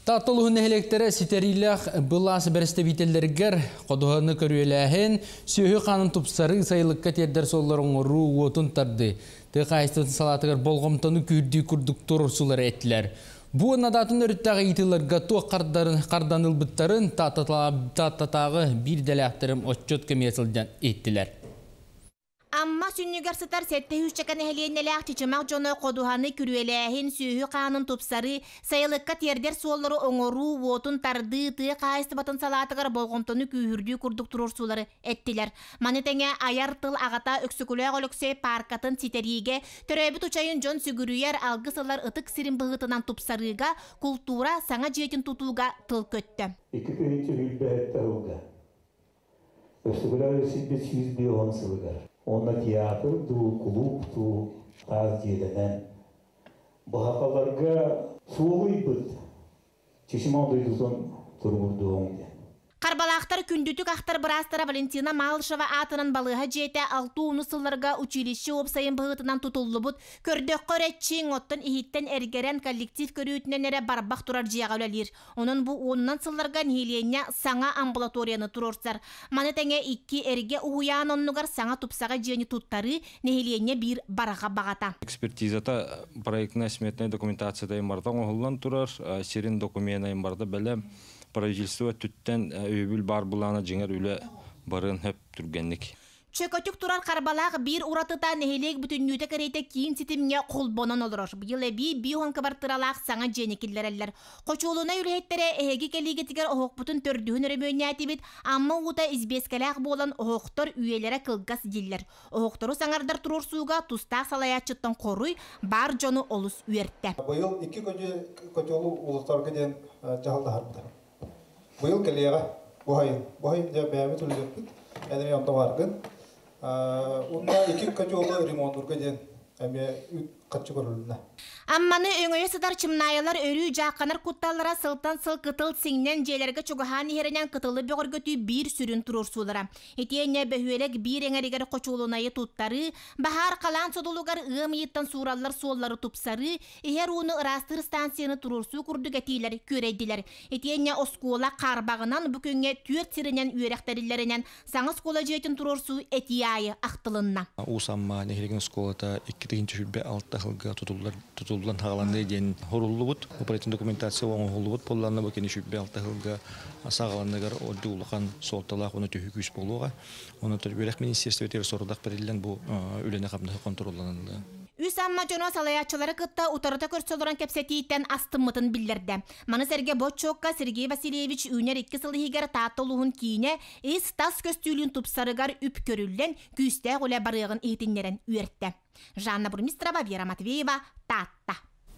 Таатта улууһун нэһилиэктэрэ ситэриилээх былаас бэрэстэбиитэллэригэр ходуһаны көрүөлээһин, сүөһү хаанын тупсарыы, сайылыкка тиэрдэр суоллары оҥоруу уотун тардыы, тыа хаһаайыстыбатын салаатыгар болҕомтону күүрдүү курдук туруорсуулары эттилэр. Бу уонна да атын өрүттээх ыйытыыларга туох харданы ылбыттарын Тааттатааҕы биир идэлээхтэрим отчуот кэмигэр сылдьан иһиттилэр. Амма сүнньүгэр сытар 700 нэһилиэнньэлээх Чычымах дьоно ходуһаны күрүөлээһин, сүөһү хаанын тупсарыы, сайылыкка тиэрдэр суоллары оҥоруу, уотун тардыы, тыа хаһаайыстыбатын салаатыгар болҕомтону күүһүрдүү курдук туруорсуулары эттилэр. Маны тэҥэ айар тыл аҕата Өксөкүлээх Өлөксөй пааркатын ситэриигэ, төрөөбүт Учайын дьон сүгүрүйэр, алгыс ылар ытык сирин быһыытынан тупсарыыга, култуура саҥа дьиэтин тутууга тыл көттө. 2027 сылга Өксөкүлээх Өлөксөйбүт 150 сылыгар уонна театр дуу, кулууп дуу таас дьиэлэнэн баһахаларга суолу ыйбыт Чычымах дойдутун туругурдуоҕуҥ диэн. Харбалаахтар күндүтүк ахтар быраастара Валентина Малышева аатынан балыыһа дьиэтэ 60 сылларга училище уопсайын быһыытынан тутуллубут, көрдөххө эрэ чиҥ, оттон иһиттэн эргэрэн коллектив көрүүтүнэн эрэ барбах турар дьиэҕэ үлэлиир. Онон бу уонунан сылларга нэһилиэнньэ саҥа амбулаторияны туруорсар. Маны тэҥэ икки эргэ уһуйаан оннугар саҥа тупсаҕай дьиэни туттарыы нэһилиэнньэ биир барҕа баҕата. Экспертизата проектно-сметная документацията барыта оҥоһуллан турар, сирин докумена барыта бэлэм. Правительство өттүттэн өйөбүл баар былаана дьиҥэр үлэ барыан сөп түргэнник. Чөкөтүк турар Харбалаах биир уратыта нэһилиэк бүтүннүүтэ кэриэтэ киин ситимҥэ холбонон олорор. Быйыл эбии 50 кыбартыыралаах саҥа дьиэни киллэрэллэр. Хочуолунай үлэһиттэрэ эһиги кэлиигитигэр оһохпутун төрдүһүн өрөмүөннээтибит, Амма уута избиэскэлээх буолан оһохтор үйэлэрэ кылгас дииллэр. Оһохтору саҥардар туруорсууга тустаах салайааччыттан хоруй баар дьону олус үөртэ. Быйыл икки котелу уларытарга диэн дьаһаллаһарбыта. Быйыл кэлиэҕэ бу сайын. Бу сайын дьэ бэйэбит үлэлиэхпит. Эн эмиэ онно бааргын. Уонна икки котелу ремонтурга диэн эмиэ үп-харчы көрүлүннэ. Амманы өҥөйө сытар Чымнаайылар өрүү дьаахханар кутталлара сылтан сыл кытыл сиҥнэн дьиэлэргэ чугаһаан иһэринэн кытылы бөҕөргөтүү биир сүрүн туруорсуулара. Итиэннэ бөһүөлэк биир эҥэригэр хочуолунайы туттарыы, баһаар халаан содулугар ыам ыйыттан суураллар суоллары тупсарыы, иһэр ууну ыраастыыр станцияны туруорсуу курдук этиилэр күөрэйдилэр. Итиэннэ оскуола хаарбаҕынан бу күҥҥэ түөрт сиринэн үөрэх тэриллэринэн саҥа оскуола дьиэтин туруорсуу этии аайы ахтылынна. Уус Амма нэһилиэгин оскуолата 2026 сылга тутуллар тутуллан хааланыы диэн хоруллубут. Проектный документация оҥоһуллубут буоллаҕына бу кини 26 сылга саҕаланыгар ордук улахан суолталаах уонна төһүү күүс буолуоҕа. Онон үөрэх министерствотыгар сорудах бэриллэн бу үлэни хамнаһы хонтуруолланыллыа. Үс Амма дьоно салайааччылары кытта утарыта көрсө олорон кэпсэтииттэн астыммытын биллэрдэ. Маны сэргэ боччуокка Сергей Васильевич үүнэр икки сыл иһигэр Таатта улууһун киинэ ис-тас көстүүлүүн тупсарыгар үп көрүллэн, күүстээх үлэ барыаҕын иһитиннэрэн үөртэ. Жанна Бурмистрова, Вера Матвеева, Таатта.